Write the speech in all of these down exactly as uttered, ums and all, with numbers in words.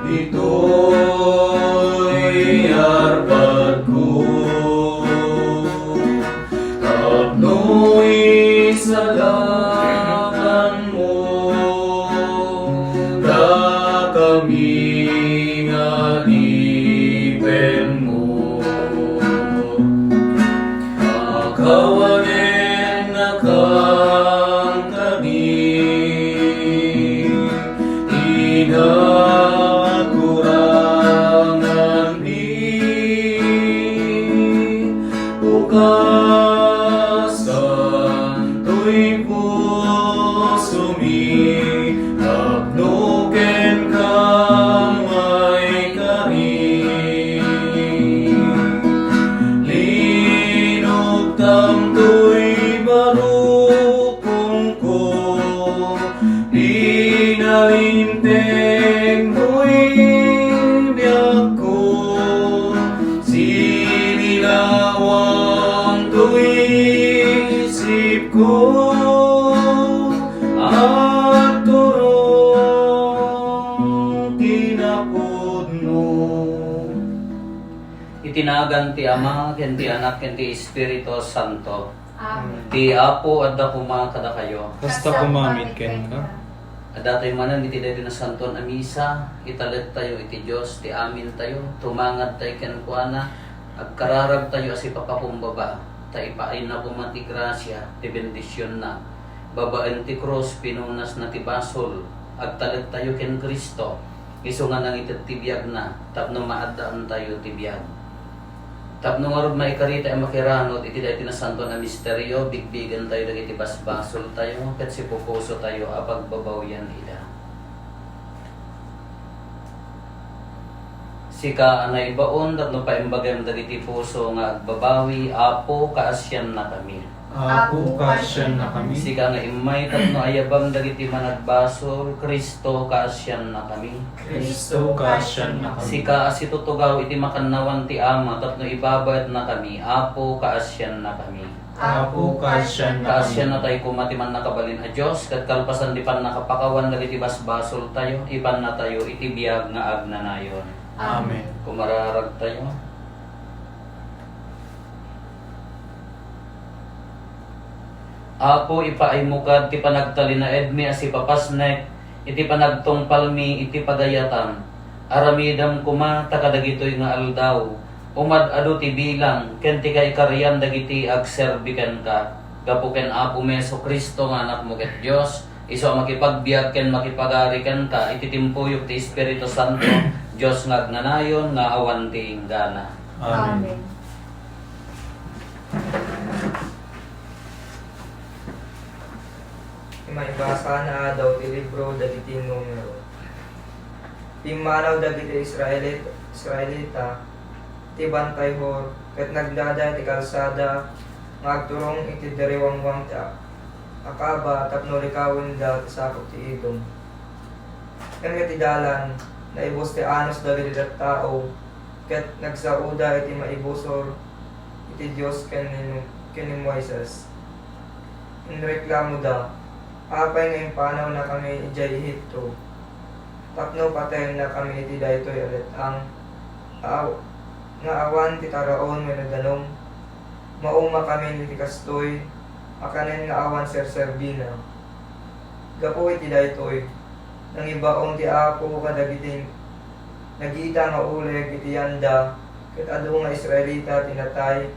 Ditoy arpadko, tapno isalakanmo dakami nga adipenmo. Akawanennakam kadi, ti nakuranganmi. Bukasan toy pusomi, tapno kenka maikari. Linugtam toy barukongko, pinalinteg toy biagko, sinilawang toy isipko, agturong kinapudno. Iti nagan ti Ama, ken ti Anak, ken ti Espiritu Santo. Amen. Ti Apo adda koma kadakayo. Kasta koma met kenka. Adda tayo manen iti daytoy nasantoan a misa, italektayo iti Dios ti amintayo, tumangadtayo kenkuana, agkararagtayo a sipapakumbaba, ta ipaayna koma ti grasia, ti bendisionna. Babaen ti krus, pinunasna ti basol, agtalektayo ken Cristo, isu nga nangited ti biagna, tapno maaddaantayo ti biag. Tapno ngarud maikaritayo a makiranod iti daytoy nasantoan a misterio, bigbigentayo dagiti basbasoltayo ket sipupusotayo a pagbabawian ida. Sika a naibaon tapno paimbagem dagiti puso nga agbabawi, Apo, kaasiannakami. Apo, kaasiannakami. Sika nga immay tapno ayabam dagiti managbasol, Cristo, kaasiannakami. Cristo, kaasiannakami. Sika a situtugaw iti makannawan ti Ama tapno ibabaetnakami, Apo, kaasiannakami. Apo, kaasiannakami. Kaasiannatayo koma ti Mannakabalin a Dios, ket kalpasan ti pannakapakawan dagiti basbasoltayo, ipannatayo iti biag nga agnanayon. Amen. Kumararagtayo. Apo, ipaaymo kad ti panagtalinaedmi a sipapasnek iti panagtungpalmi iti pagayatam. Aramidem koma ta kadagitoy nga aldaw, umad-adu ti bilang ken ti kaikarian dagiti agserbi kenka. Gapu ken Apomi Jesu-Cristo nga Anakmo ket Dios, isu a makipagbiag ken makipagari kenka iti timpuyog ti Espiritu Santo, Dios nga agnanayon nga awan ti inggana. Amen. Amen. Ti maibasa nga adaw ti libro dagiti Numero. Pimmanaw dagiti Israelit-, Israelita ti Bantay Hor, ket nagdada iti kalsada nga agturong iti diriwangwang ti A-, Acaba tapno likawenda ti sakop ti Edom. Ken iti dalan, naibus ti anus dagiti tattao, ket nagsaoda iti maibusor iti Dios ken ni, ken ni Moises. Inreklamoda, "Apay nga impanawnakami idiay Egipto? Tapno patayennakami iti daytoy a let-ang nga aw-, nga awan ti taraon wenno danum? Maumamin iti kastoy a kanen nga awan serserbina." Gapu iti daytoy, nangibaon ti Apo kadagiti nagita nga uleg iti yanda, ket adu nga Israelita ti natay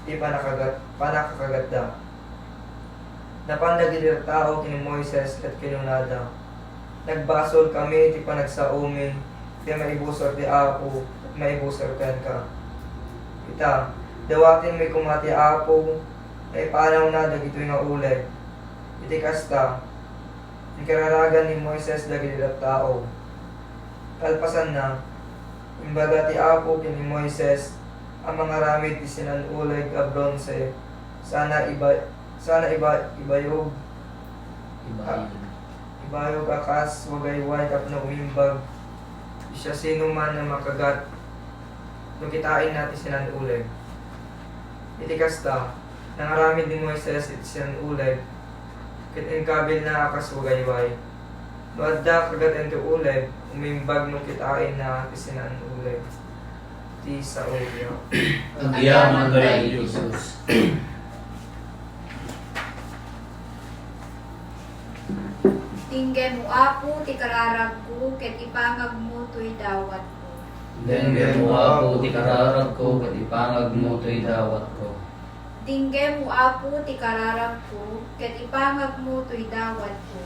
ti panakagat-, panakakagatda. Napan dagiti tattao ken ni Moises ket kinunada, "Nagbasolkami iti panagsaomi iti maibusor ti Apo ket maibusor kenka. Ita, dawatenmi koma ti Apo nga ipanawna dagitoy nga uleg." Iti kasta, inkararagan ni Moises dagiti tattao. Kalpasanna, imbaga ti Apo ken ni Moises a mangaramid ti sinan-uleg a bronse sana iba-, sana iba-, ibayog, ibayog a kas wagayway tapno umimbag ti siasinoman a makagat no kitaenna ti sinan-uleg. Iti kasta, nangaramid ni Moises iti sinan-uleg, ket inkabilna a kas wagayway. No adda kargatan ti uleb, umimbag no kitaenna ti sinaan uleb. Ti sao. Agyamankami, Jesus. Denggemo, Apo, ti kararagko, ket ipangagmo toy dawatko. Denggemo, Apo, ti kararagko, ket ipangagmo toy dawatko. Denggemo, Apo, ti kararagko, ket ipangagmo toy dawatko.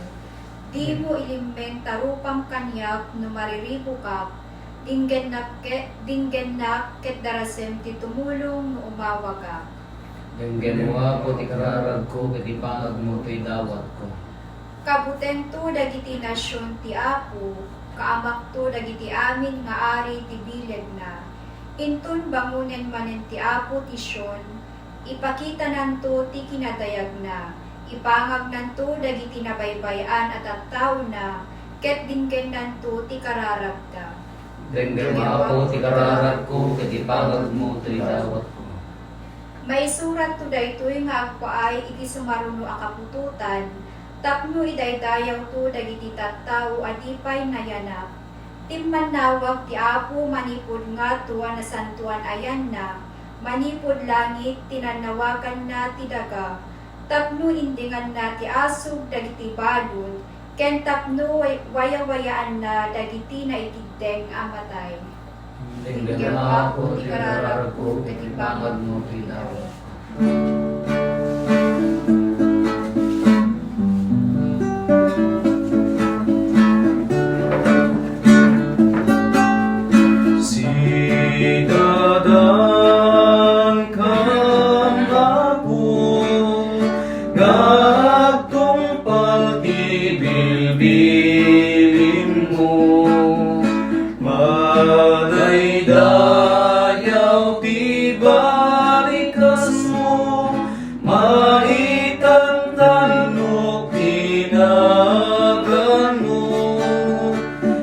Dimo ilimmeng ta rupam kaniak no mariribukak, denggennak ke-, denggennak ket darasem ti tumulong no umawagak. Denggemo, Apo, ti kararagko, ket ipangagmo toy dawatko. Kabutengto dagiti nasion ti Apo, kaamakto dagiti amin nga ari ti bilegna. Inton bangonen manen ti Apo ti Sion, ipakitananto ti kinadayagna, ipangagnanto dagiti nabaybay-an a tattaona, ket denggennanto ti kararagda. Denggem, Apo, ti kararagko, ket ipangagmo toy dawatko. Maisuratto daytoy nga agpaay iti sumaruno a kaputotan, tapno idaydayawto dagiti tattao a di pay nayanak. Timmannawag ti Apo manipud ngato a nasantoan a yanna, manipud langit tinannawaganna ti daga, tapno indinganna ti asug dagiti balud, ken tapno way-, wayawayaanna dagiti naikiddeng a matay. Denggem, Apo, ti kararagko, ket ipangagmo toy dawatko. Sidadankam, Apo, nga agtungpal ti bilbilinmo. Madaydayaw ti balikasmo, maitantanok ti naganmo,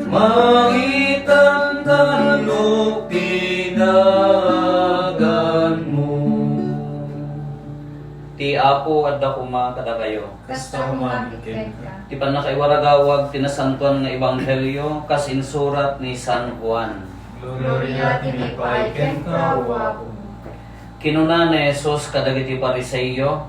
maitantanok ti naganmo. Ti Apo adda koma kadakayo. Kasta koma met kenka. Ti pannakaiwaragawag ti Nasantoan nga Ebanghelio kas insurat ni San Juan. Gloria ti maipaay kenka, O Apo. Kinuna ni Jesus kadagiti Fariseo,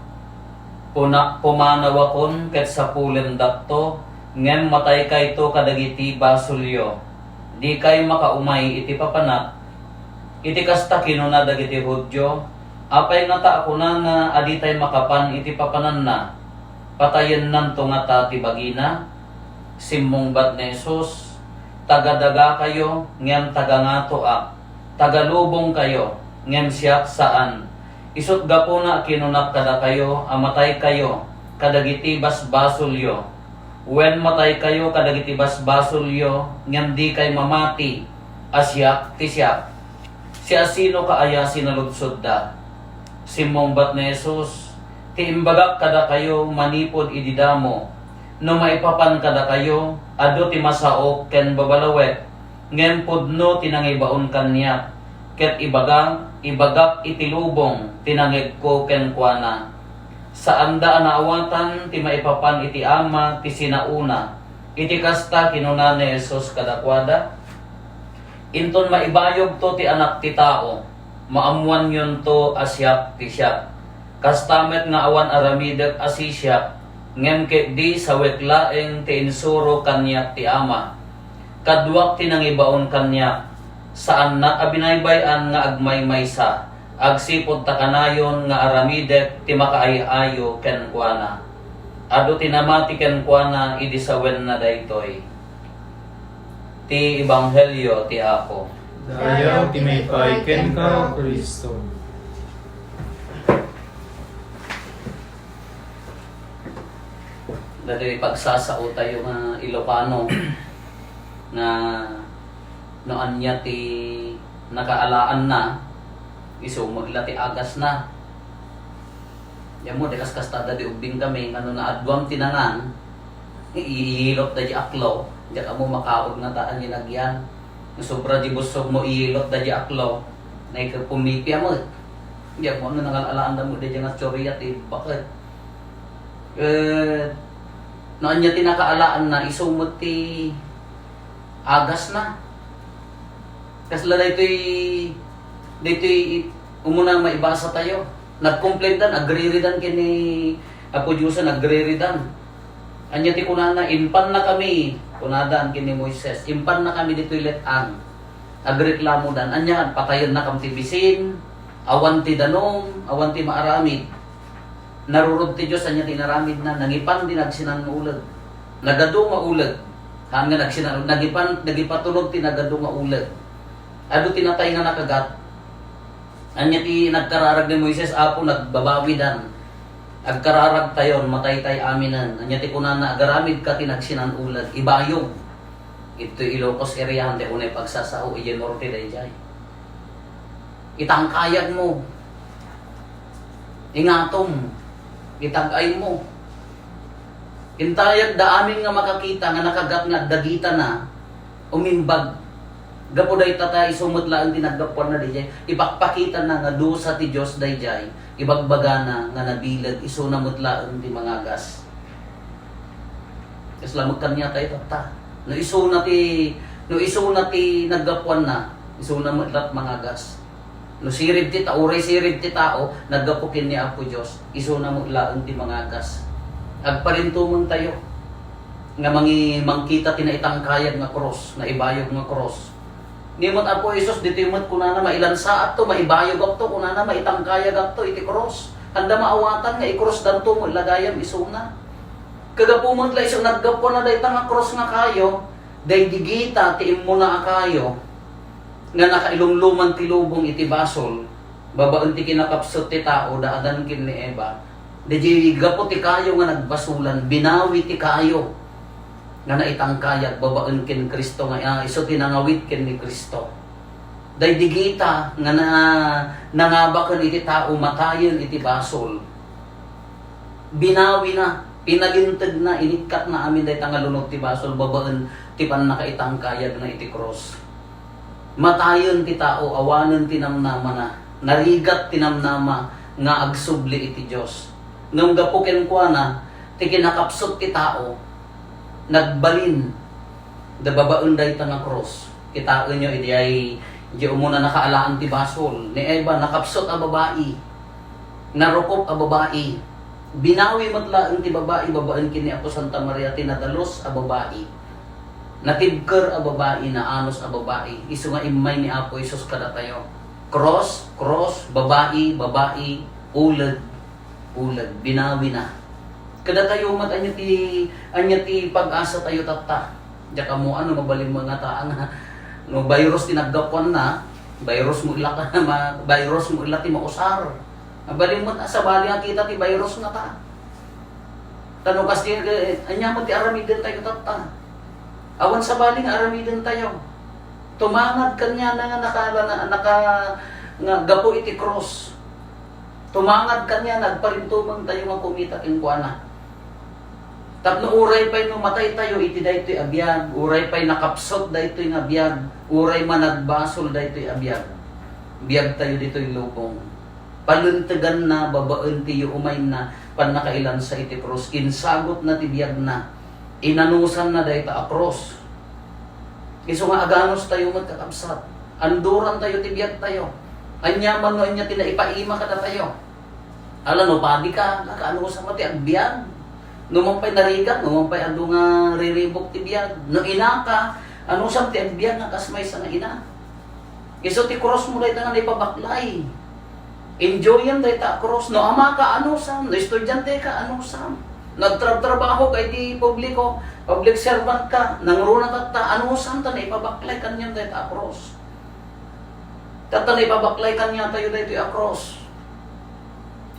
"Puna-, pumanawakon ket sapulendakto, ngem mataykayto kadagiti basolyo. Dikay makaumay iti papanak." Iti kasta, kinuna dagiti Judio, "Apay ngata a kunana a ditay makapan iti papananna? Patayennanto ngata ti bagina?" Simmungbat ni Jesus, "Taga-dagakayo, ngem taga-ngatoak. Taga-lubongkayo, ngem siak saan. Isut' gapuna a kinunak kadakayo a mataykayo kadagiti basbasolyo. Wen mataykayo kadagiti basbasolyo, ngem dikay mamati a siak ti siak. Siasinoka aya sinaludsodda?" Simmungbat ni Jesus, "Ti imbagak kadakayo manipud idi damo, no maipapan kadakayo, adu ti masaok ken babalawek, ngem pudno ti nangibaon kaniak, ket ibaga, ibagak iti lubong ti nangegko kenkuana. Saanda a naawatan ti maipapan iti Ama ti sinaona." Iti kasta, kinuna ni Jesus kadakuada, "Inton maibayogto ti Anak ti Tao, maammoanyonto a siak ti siak. Kasta met nga awan aramidek a sisiak, ngem ketdi sawek laeng ti insuro kaniak ti Ama. Kaduak ti nangibaon kaniak, saannak a binaybay-an nga agmaymaysa, agsipud ta kanayon nga aramidek ti makaay-ayo kenkuana. Adu ti namati kenkuana idi sawenna daytoy." Ti Ebanghelio ti Apo. Dayaw ti maipaay kenka, O Cristo. Dagiti pagsasaotayo nga Ilocano nga no ania ti nakaalaanna, isu met la ti agasna. Diak ammo, di kaskastada di ubbing kami, nga no naaduam ti nangan, iyilot da di aklo, diak ammo makaon ngata a linagyan. No sobra di busog mo, iyilot da di aklo, naikapumipia met. Diak ammo no nangal-alaan da mo, di nga tsuriat, ibaket. Eh, No ania ti nakaalaanna, isu met ti agasna. Kasla daytoy, daytoy umuna maibasa tayo. Nagcomplain dan, agriridan ken ni Apo Dios, agriridan. Ania ti kunana, "Impannakami," kunadan ken ni Moises, "impannakami ditoy let-ang." Agreklamodan, "Ania, patayennakam ti bisin, awan ti danum, awan ti maaramid." Narurod ti Dios, ania ti inaramidna? Nangipan ti nagsinan-uleg. Nagadu nga uleg. Haan nga nagsinan-, nagipan, nagipatulod ti nagadu nga uleg. Adu ti natay nga nakagat. Ania ti nagkararag ni Moises? "Apo, nagbabawidan. Agkararagtayon, mataytay aminen." Ania ti kunana? "Agaramidka ti nagsinan-uleg." Ibayog. Itoy Ilocos area, ti unay pagsasao, idiay norte daydiay. Itangkayagmo. Ingatom. Itag-aymo. Intayag da amin nga makakita nga nakagat nga adda gitana, umimbag. Gapu dayta ta isu met laeng ti naggapuanna daydiay. Ipakpakitana nga dusa ti Dios daydiay. Ibagbagana nga nabileg, isuna met laeng ti mangagas. Kasla met kaniatayo tatta. No isuna ti, no isuna ti naggapuanna, isuna met laeng mangagas. No sirib ti ta-, uray sirib ti tao, naggapu ken ni Apo Dios, isuna met laeng ti mangagas. Agparintumengtayo nga mangi-, mangkita ti naitangkayag nga krus, naibayog nga krus. Ni met Apo Jesus, ditoy met kunana, "Mailansaakto, maibayogakto," kunana, "maitangkayagakto iti krus." Anda maawatan nga ikrusdanto met la gayam isuna. Kagapu met la isu naggapuana dayta nga krus nga kayo, daydi gita ti immuna a kayo, nga nakailumluman ti lubong iti basol, babaen ti kinakapsut ti tao, da Adan ken ni Eva. Daydi gapu ti kayo nga nagbasolan, binawi ti kayo nga naitangkayag babaen ken Cristo nga, ah, isu ti nangawit ken ni Cristo. Daydi gita nga na-, nangabaken iti tao, matayen iti basol. Binawina, pinalintegna, inikkatna amin dayta nga lunod ti basol babaen ti pannakaitangkayagna iti krus. Matayen ti tao, awanen ti namnamana, narigat ti namnama nga agsubli iti Dios. Ngem gapu kenkuana, ti kinakapsut ti tao, nagbalin da babaen dayta nga krus. Kitaenyo, idiay, idiay umuna nakaalaan ti basol. Ni Eva, nakapsut a babai. Narukop a babai. Binawi met laeng ti babai babaen ken ni Apo Santa Maria ti nadalus a babai. Natibker a babai, naanus a babai. Isu nga immay ni Apo Jesus kadatayo. Krus, krus, babai, babai, uleg, uleg. Binawina. Kadatayo met, ania ti, ania ti pag-asa tayo tatta? Diak ammoan no mabalin met nga taa nga, no virus ti naggapuanna, virus met la ka, ma-, virus met la ti mausar. Mabalin met a sabali nga kita ti virus nga ta. Ta no kas ti, eh, ania met ti aramiden tayo tatta? Awan sabali nga aramiden tayo. Tumangad kaniana nga naka-, na-, naka-, nga gapu iti krus. Tumangad kaniana, agparintumeng tayo nga kumita kenkuana. Tapno uray pay no matay tayo iti daytoy a biag, uray pay nakapsut daytoy nga biag, uray managbasol daytoy a biag, biag tayo ditoy lubong. Palenteganna babaen ti yuumayna, pannakailansa iti krus. Insagutna ti biagna. Inanusanna dayta a krus. Isu nga aganus tayo met, kakabsat. Anduran tayo ti biag tayo. Ania man no ania ti naipaima kadatayo. Ala, no padi ka, nakaanusan mo ti agbiag. No man pay narigat, no man pay adu nga riribuk ti biag. No ina ka, anusam ti agbiag nga kas maysa nga ina. Isu ti krus mo dayta nga naipabaklay. Enjoyem dayta a krus. No ama ka, anusam. No estudiante ka, anusam. No agtrabtrabaho ka iti publiko, public servant ka, nangruna tatta, anusam ta naipabaklay kaniam dayta a krus. Tatta naipabaklay kaniatayo daytoy a krus.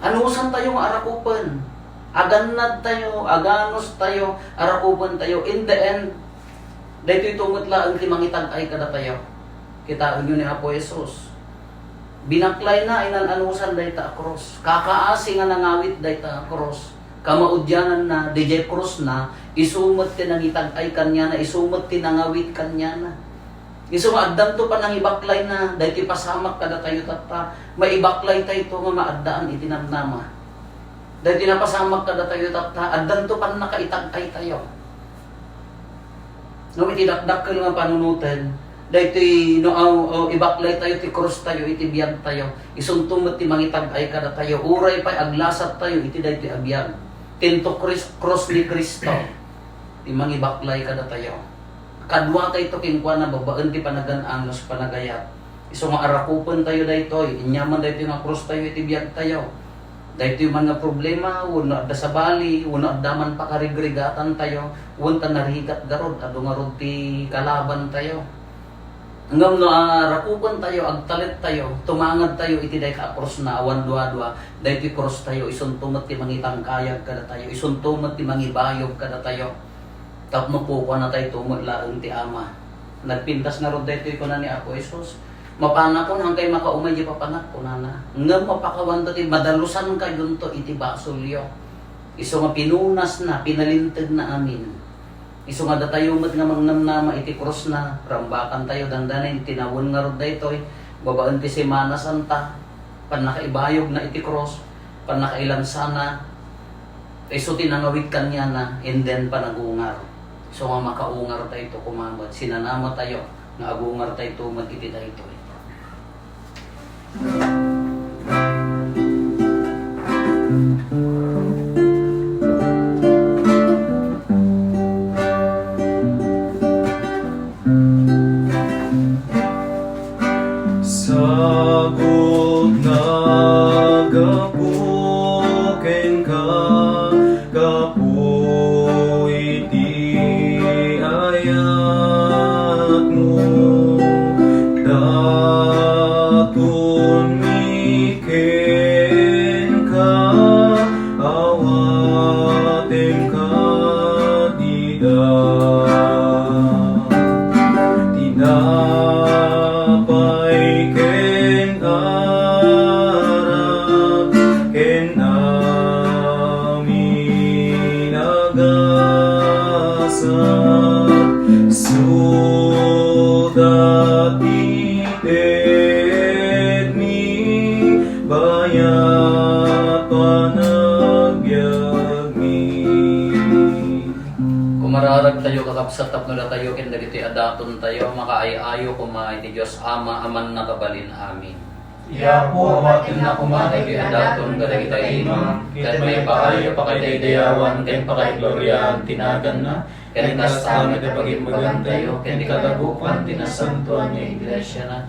Anusam tayo nga arakupen. Agannad tayo, aganus tayo, arakupen tayo. In the end, daytoy to met laeng ti mangitag-ay kadatayo. Kitaenyo ni Apo Jesus. Binaklayna, inan-anusan dayta a krus. Kakaasi nga nangawit dayta a krus. Kamaudiananna, didiay krusna, isu met ti nangitag-ay kaniana, isu met ti nangawit kaniana. Isu nga addanto panangibaklayna, daytoy pasamak kadatayo tatta, maibaklay tayto nga maaddaan iti namnama. Daytoy napasamak kadatayo tatta, addanto pannakaitag-aytayo. Ngem iti dakdakkel nga panunoten, daytoy no, aw, aw, ibaklaytayo ti krustayo iti biagtayo, isunto met ti mangitag-ay kadatayo, uray pay aglasattayo iti daytoy a biag. Tinto Kris-, krus ni Cristo ti mangibaklay kadatayo. Kaduatayto kenkuana babaen ti panagan-angus, panagayat. Isu nga arakupentayo daytoy, aniaman daytoy nga krustayo iti biagtayo. Daytoy man nga problema, wenno adda sabali, wenno adda man pakarigrigatantayo, wen ta narigat garud, adu ngarud ti kalabantayo. Ngem no arakupentayo, agtalittayo, tumangadtayo iti dayta a krusna awan duadua, daytoy krustayo, isunto met ti mangipangkayag kadatayo, isunto met ti mangibayog kadatayo. Tapno kukuanatayto met laeng ti Ama. Nagpintas ngarud daytoy, kuna ni Apo Jesus, "Mapanakon, hankay makaumay diay papanak," kunana. "Ngem mapakawanta ti madalusankayonto iti basolyo." Isu nga pinunasna, pinalintegna amin. Isu nga datayo met nga mangnamnama iti krusna, rambakantayo, dandanin, tinawen ngarud daytoy, babaen ti Semana Santa, pannakaibayogna iti krus, pannakailansana, isu ti nangawit kaniana, and then panagungar. So nga makaungartayto koma met, sinanamatayo nga agungartayto met iti daytoy. Sagut nga gapu kenka, gapu iti ayatmo, datonmi kenka, awatenka dida. Tinapay ken arak ken amin a gasat, suda ti tedmi, bayat panagbiagmi. Kumararagtayo, kakabsat, tapno datayo ken dagiti adatontayo makaay-ayo koma iti Dios Ama a Mannakabalin. Amin. Ti Apo, awatenna koma dagiti adaton kadagita imam, ket maipaay a pakadaydayawan ken pakaigloriaan ti naganna, ken kasta met ti pagimbagantayo ken ti kadagupan ti nasantoan nga iglesiana.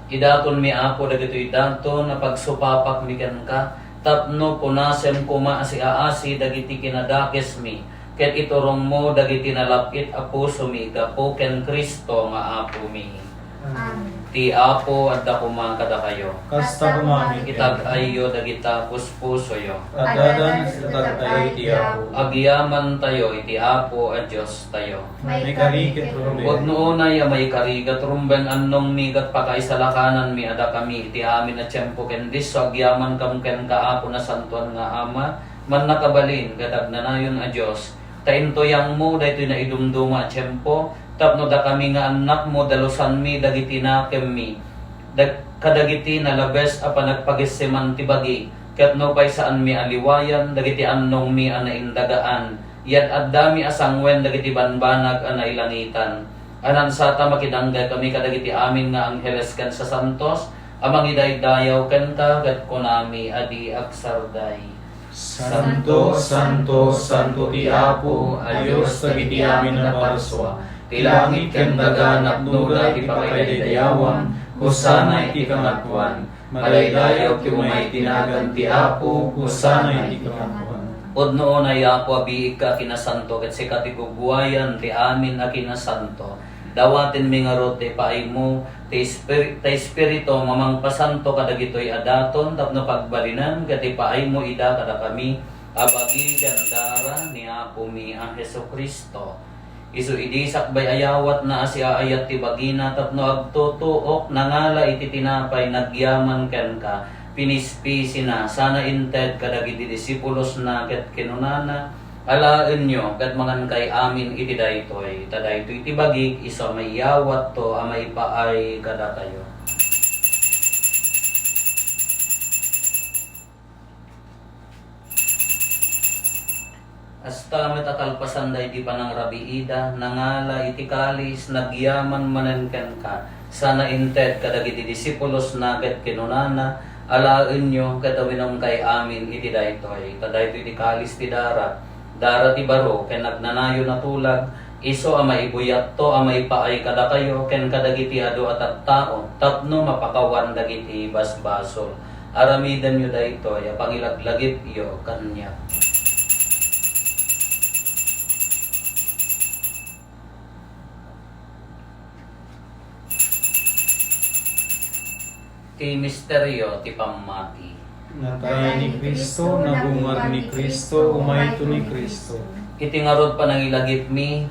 Idatonmi, Apo, dagitoy daton a pagsupapakmi kenka, tapno punasem koma a siaasi dagiti kinadakesmi, ket iturongmo dagiti nalap-it a pusomi gapu ken Cristo nga Apomi. Amen. Ti Apo adda koma kadakayo. Kasta koma met. Itag-ayyo dagita puspusoyo. Adda met itag-ay ti Apo. Agyamantayo iti Apo a Diostayo. Maikari ket rumbeng. Pudno unay a maikari ket rumbeng, annongmi ket pakaisalakananmi a dakami iti amin a tiempo ken disso agyamankam kenka, Apo, Nasantoan nga Ama, Mannakabalin ket Agnanayon a Dios, ta intuyangmo daytoy naidumduma a tiempo tapno dakami nga annakmo dalusanmi dagiti nakemmi, dag-, kadagiti nalabes a panagpagisseman ti bagi, ket nupay saanmi a liwayan dagiti annongmi a naindagaan, yad-addami a sanguen dagiti banbanag a nailangitan. Anansata, makidanggay kami kadagiti amin nga angheles ken sasantos a mangidaydayaw kenka, ket kunami a di agsarday. Santo, santo, santo ti Apo a Dios dagiti amin a parsua. Ti langit ken daga napnoda ti pakaidaydayawan. Hosanna iti kangatoan. Madaydayaw ti umay ti nagan ti Apo. Hosanna iti kangatoan. Pudno unay, Apo, a biigka a kinasanto, ket sika ti gugwayan ti amin a kinasanto. Dawatenmi ngarud ti ipaaymo, ti Espir-, ti Espiritu a mangpasanto kadagitoy a daton tapno pagbalinem ket ipaaymo ida kadakami a bagi ken dara ni Apomi a Jesu-Cristo. Isu idi sakbay a yawatna a siaayat ti bagina tapno agtutuok, nangala iti tinapay, nagyaman kenka, pinispisina, sana inted kadagiti disipulosna ket kinunana, "Alaenyo ket mangankay amin iti daytoy, ta daytoy ti bagik, isu a maiyawatto a maipaay kadatayo." Ta met a kalpasan daydi panangrabiida, nangala iti kalis, nagyaman manen kenka, sana inted kadagiti disipulosna ket kinunana, "Alaenyo ket uminumkay amin iti daytoy, ta daytoy ti kalis ti dara, dara ti baro ken agnanayon a tulag, isu a maibuyatto a maipaay kadakayo ken kadagiti adu a tattao tapno mapakawan dagiti basbasol." Aramidenyo daytoy a pangilaglagipyo kaniak. Ti misterio ti pammati. Natay ni Cristo, nagungar ni Cristo, umayto ni Cristo. Iti ngarud panangilagipmi,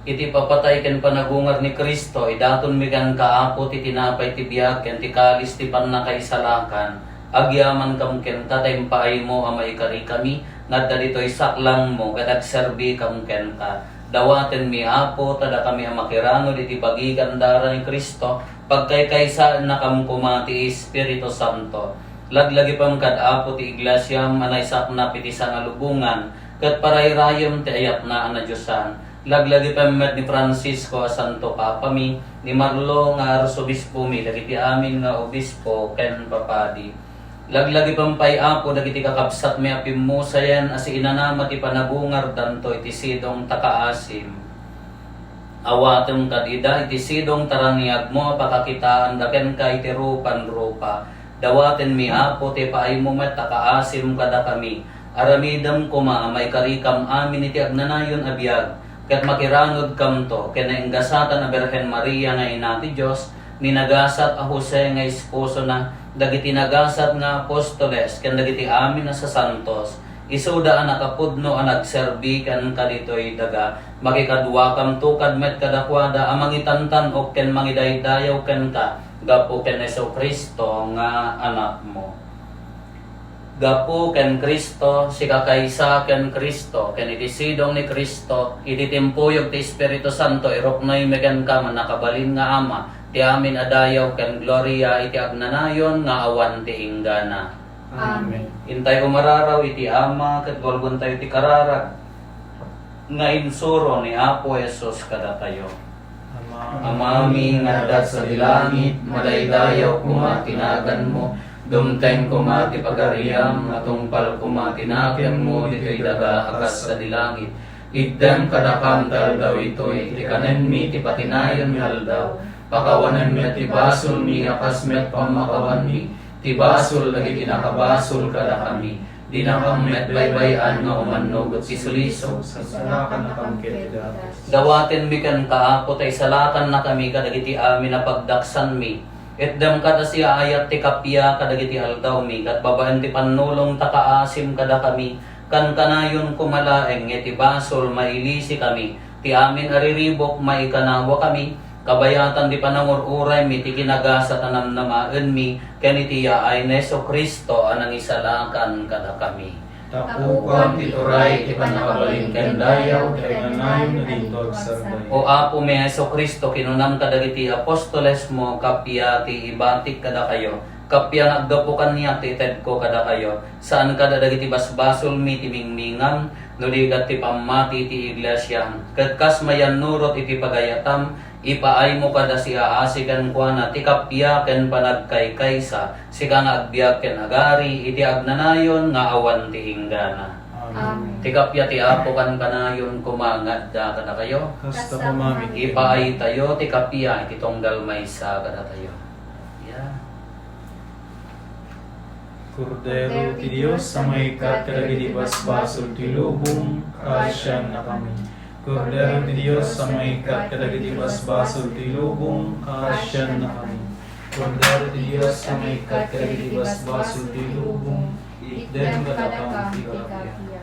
iti papatay ken panagungar ni Cristo, idatonmi kenka, Apo, ti tinapay ti biag ken ti kalis ti pannakaisalakan. Agyamankam kenka ta impaaymo a maikarikami nga adda ditoy saklangmo ket agserbikam kenka. Dawatenmi, Apo, ta dakami a makiranod iti bagi ken dara ni Cristo, pagkaykaysaennakam koma ti Espiritu Santo. Laglagipem kad Apo ti iglesiam a naisaknap iti sangalubongan, ket parayrayem ti ayatna a nadiosan. Laglagipem met ni Francisco a Santo Papami, ni Marlo nga Arsobispomi, dagiti amin nga obispo ken papadi. Laglagipem pay, Apo, dagiti kakabsatmi a pimmusayen a siinanama ti panagungardanto iti sidong ta kaasim. Awatem kad ida iti sidong ta raniagmo a pakakitaanda kenka iti rupan rupa. Dawatenmi, Apo, ti paaymo met a kaasim kadakami. Aramidem koma a maikarikam amin iti agnanayon a biag, ket makiranudkamto ken nainggasatan a Birhen Maria nga Ina ti Dios, ni nagasat a Jose nga esposona, dagiti nagasat nga apostoles, ken dagiti amin a sasantos, isuda a nakapudno a nagserbi kenka ditoy daga. Makikaduakamto kad met kadakuada a mangitantan-ok ken mangidaydayaw kenka gapu ken Jesu-Cristo nga Anakmo. Gapu ken Cristo, sikakaysa ken Cristo, ken iti sidong ni Cristo, iti timpuyog ti Espiritu Santo, iruknoymi kenka, mannakabalin nga Ama, ti amin a dayaw ken gloria iti agnanayon nga awan ti inggana. Amen. Intay umararaw iti Ama ket walwentayo ti kararag nga insuro ni Apo Jesus kadatayo. Amami nga adda sadi langit, madaydayaw koma ti naganmo, dumteng koma ti pagariam, matungpal koma ti nakemmo ditoy daga a kas sadi langit. Itdem kadakam ti aldaw itoy ti kanenmi ti patinayon nga aldaw. Pakawanem met ti basolmi a kas met pammakawanmi ti basol dagiti nakabasol kadakami. Dinakam met baybay-an nga umannog ti sulisog. Isalakannakam ket ti datos. Dawatenmi kenka, Apo, ta isalakannakami kadagiti amin a pagdaksanmi. Itdem kad a siaayat ti kappia kadagiti aldawmi, ket babaen ti pannulong ta kaasim kadakami, kankanayon koma laeng nga iti basol mailisikami ti amin a riribuk, maikanawakami, kabayatan ti panangur-uraymi ti kinagasat a namnamaenmi ken iti yaay ni Jesu-Cristo a nangisalakan kadakami. Tapukuan ti turay, ti pannakabalin ken dayaw, ti agnanayon a dinto agsardeng. O Apomi a Jesu-Cristo, kinunam kadagiti apostolesmo, kappia ti ibatik kadakayo, kappia nga aggapu kaniak ti itedko kadakayo, saan kada dagiti basbasolmi ti mingmingam, no di ket ti pammati ti iglesiam. Ket kas mayannurot iti pagayatam, ipaaymo kada siaasi kenkuana ti kappia ken panagkaykaysa, sika nga agbiag ken agari iti agnanayon nga awan ti inggana. Amen. Ti kappia ti Apo kankanayon koma nga adda kadakayo. Kasta koma met. Ipaaytayo ti kappia iti tunggal maysa kadatayo. Yeah. Kordero ti Dios a mangikkat kadagiti basbasol ti lubong, kaasiannakami. Kordero ti Dios a mangikkat kadagiti basbasol ti lubong, kaasiannakami. Kordero ti Dios a mangikkat kadagiti basbasol ti lubong, itdem kadakam ti kappia.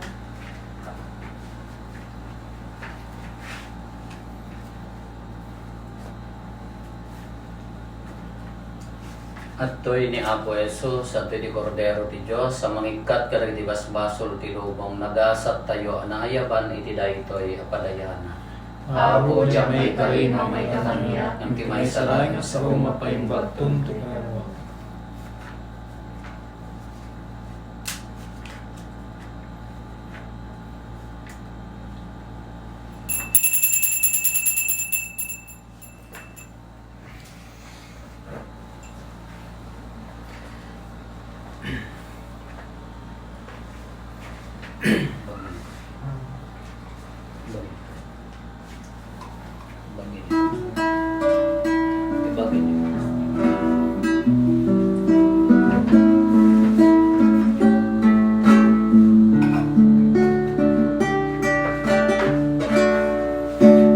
Adtoy ni Apo Jesus, adtoy ti Kordero ti Dios a mangikkat kadagiti basbasol ti lubong. Nagasattayo a naayaban iti daytoy a padayana. Apo, diak maikarina a maikkan kaniak, ngem ti maysa laeng a sao mapaimbagton ti kayatmo.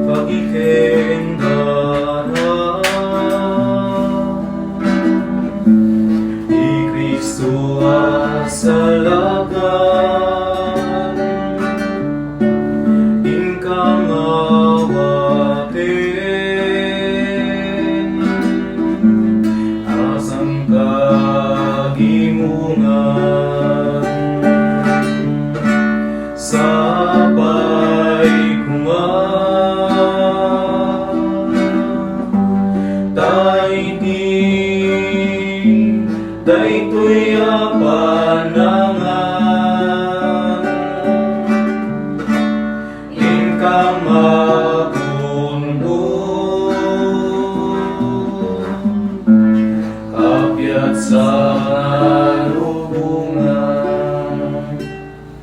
Pagikendara, ni Cristo a salakan, inka nga awaten, a sangkagimongan. Sapay koma, ta iti daytoy a panangan, inka magunod, kapiat sa lubongan.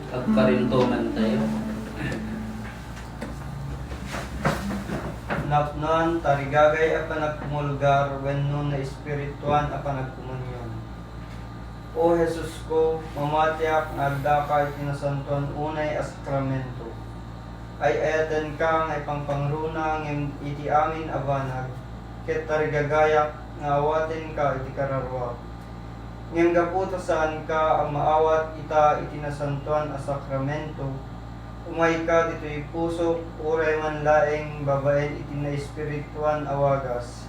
Agparintumantayo. Napnoan, tarigagay a panagkumulgar wenno naespirituan a panagkomunion. O Jesusko, mamatiak nga addaka iti nasantoan unay a sakramento. Ay-ayatenka nga ipangpangruna ngem iti amin a banag, ket tarigagayak nga awatenka iti kararuak. Ngem gapu ta saanka a maawat ita iti nasantoan a sakramento, umayka ditoy pusok, uray man laeng babaen iti naespirituan a wagas.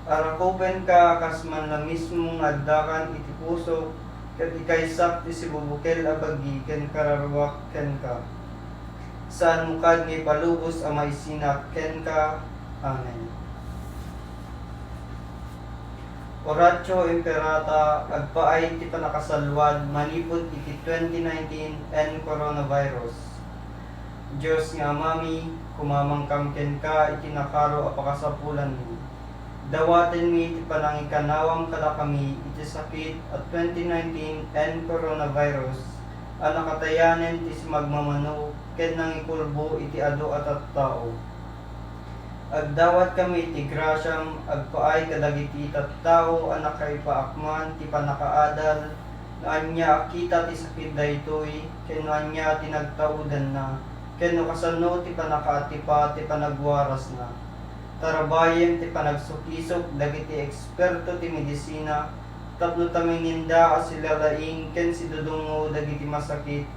Arakupenka a kas man la mismo nga addakan iti pusok, ket ikaysak ti sibubukel a bagi ken kararuak kenka. Saanmo kad nga ipalubos a maisinak kenka. Amen. Oratio Imperata, agpaay ti pannakasalluad manipud iti twenty nineteen N coronavirus. Dios nga Amami, kumamangkam kenka iti nakaro a pakasapulanmi. Dawatenmi ti panangikanawam kadakami iti sakit a twenty nineteen N coronavirus a nakatayanen ti sumagmamano ken nangikulbo iti adu a tattao. Agdawatkami iti grasiam, agpaay kadagiti tattao a nakaipaakman ti pannakaadal no ania a kita ti sakit daytoy, ken no ania ti nagtaudanna, ken no kasano ti pannakaatipa ti panagwarasna. Tarabayem ti panagsukisok dagiti eksperto ti medisina tapno taminginda a silalaing ken sidudungngo dagiti masakit,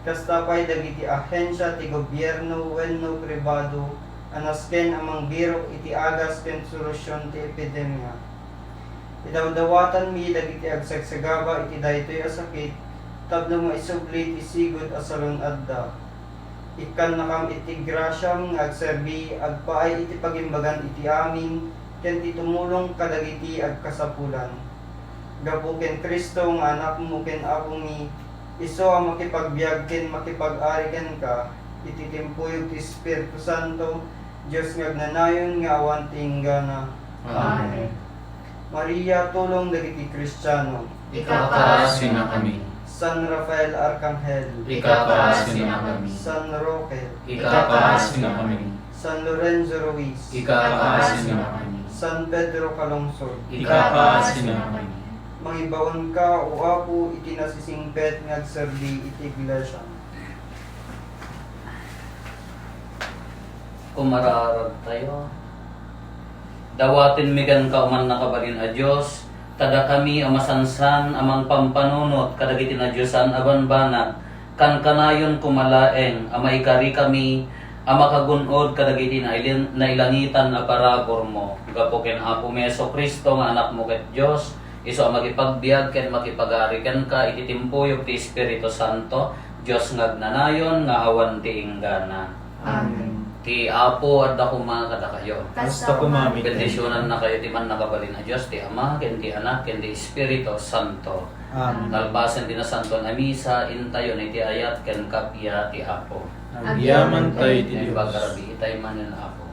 kasta pay dagiti ahensia ti gobierno wenno pribado a nasken a mangbirok iti agas ken solusion ti epidemia. Idawdawatanmi dagiti agsagsagaba iti daytoy a sakit tapno maisubli ti sigud a salun-adda. Ikkannakam iti grasiam nga agserbi, agpaay iti pagimbagan iti amin ken ti tumulong kadagiti agkasapulan. Gapu ken Cristo nga Anakmo ken Apomi, isu a makipagbiag ken makipag-ari kenka iti timpuyog ti Espiritu Santo, Dios nga agnanayon nga awan ti inggana. Amen. Maria, tulong dagiti Kristiano. Ikakaasinakami. San Rafael Arkanghel. Ikakaasinakami. San Roque. Ikakaasinakami. San Lorenzo Ruiz. Ikakaasinakami. San Pedro Calungsod. Ikakaasinakami. Mangibaonka, O Apo, iti nasisingpet nga agserbi iti Iglesia. Kumararag tayo. Dawatenmi kenka, O mannakabalin a Dios, ta dakami a masansan a mangpampanunot kadagiti nadiosan a banbanag, kankanayon koma laeng a maikarikami a makagun-od kadagiti nailin-, nailangitan a paraburmo. Gapu ken Apomi Jesu-Cristo nga Anakmo ket Dios, isu a makipagbiag ken makipagari kenka iti timpuyog ti Espiritu Santo, Dios nga agnanayon nga awan ti inggana. Amen. Ti Apo adda koma kadakayo. Kasta koma met. Bendisionannakayo ti mannakabalin a Dios, ti Ama, ken ti Anak, ken ti Espiritu Santo. Amen. Kalpasen ti Nasantoan a Misa, intayon iti ayat ken kappia ti Apo. Agyamankami iti Dios. Imbag a rabii, itay manen, Apo.